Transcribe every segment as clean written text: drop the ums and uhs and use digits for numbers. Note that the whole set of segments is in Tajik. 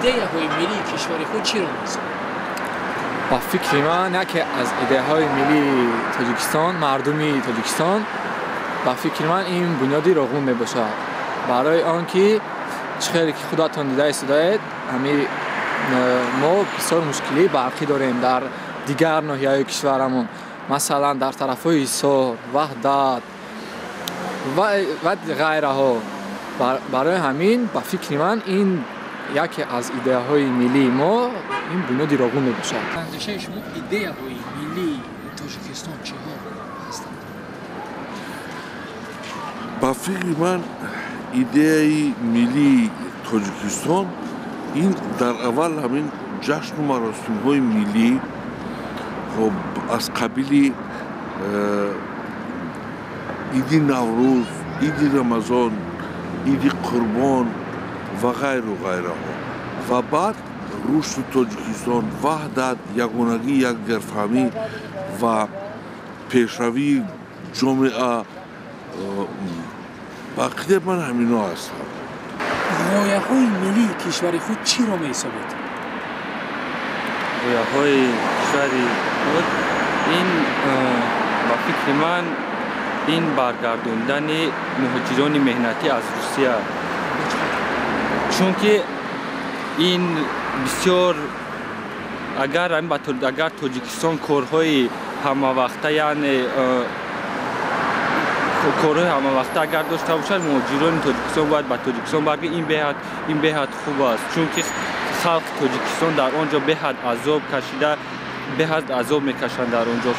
Идеяҳои миллии кишвари худ чиро меҳисобед? Ба фикри ман, яке аз идеяҳои миллии Тоҷикистон, мардуми Тоҷикистон, ба фикри ман, ин бунёди Роғун мебошад. Барои он ки чӣ хеле ки худатон дида истодаед, ҳами мо бисёр мушкилии барқӣ дорем дар дигар ноҳияҳои кишварамон, масалан, дар тарафҳои Ҳисор, Ваҳдат ва ғайраҳо. Барои ҳамин, ба фикри ман, ин яке аз идеяҳои миллии мо ин бунёди Роғун мебошад. Андешаи шумо, идеяҳои миллии Тоҷикистон чиҳо ҳастанд? Ба фикри ман, идеяи миллии Тоҷикистон ин дар аввал ҳамин ҷашну маросимҳои миллӣ, хоб, аз қабили иди Наврӯз, иди Рамазон, иди Қурбон ва ғайру ғайраҳо, ва баъд рушди Тоҷикистон, ваҳдат, ягонагӣ, якдигарфаҳмӣ ва пешравии ҷомеа. Ба ақидаи ман, ҳамино ҳастанд. Ғояҳои миллии кишвари худ чиро меҳисобед? Ғояҳои кишвари худ ин, ба фикри ман, ин баргардондани муҳоҷирони меҳнатӣ аз Русия, чунки ин бисёр агар Тоҷикистон корҳои ҳамавақта, яъне корҳои ҳамавақта агар дошта бошад, муҳоҷирони Тоҷикистон бояд ба Тоҷикистон баргарданд. Ин беҳад хуб аст, чунки халқи Тоҷикистон дар он ҷо беҳад азоб кашида, беҳад азоб мекашанд дар он ҷо,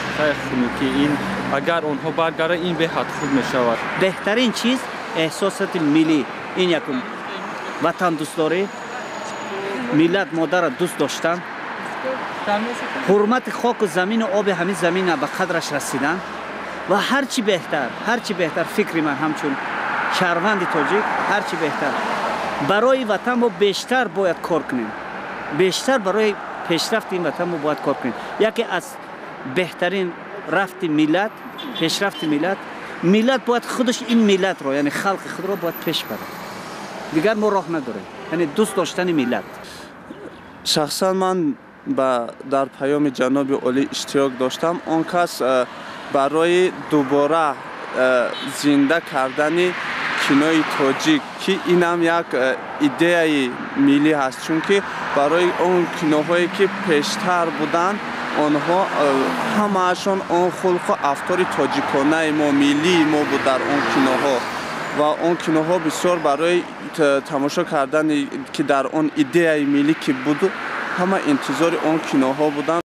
хунукӣ. Ин агар онҳо баргарданд, ин беҳад хуб мешавад. Беҳтарин чиз эҳсосоти миллӣ, ин якум ватандӯстдорӣ, миллат модарро дӯст доштан, ҳурмати хоку замину оби ҳамин замина ба қадраш расидан ва ҳарчи беҳтар, ҳарчи беҳтар, фикри ман ҳамчун шаҳрванди тоҷик, ҳарчи беҳтар барои ватан мо бештар бояд кор кунем, бештар барои пешрафти ин ватан мо бояд кор кунем. Яке аз беҳтарин рафти миллат, пешрафти миллат, миллат бояд худаш ин миллатро, яъне халқи худро бояд пеш барад, дигар мо роҳ надорем, яъне дӯст доштани миллат. Шахсан ман ба дар паёми ҷаноби олӣ иштирок доштам. Он кас барои дубора зинда кардани кинои тоҷик, ки инам як идеяи миллӣ ҳаст, чунки барои он киноҳое ки пештар буданд, онҳо ҳамаашон он хулқу афтори тоҷиконаи мо, миллии мо буд дар он киноҳо ва он киноҳо бисёр барои тамошо кардани, ки дар он идеяи миллӣ ки буд, ҳама интизори он киноҳо буданд.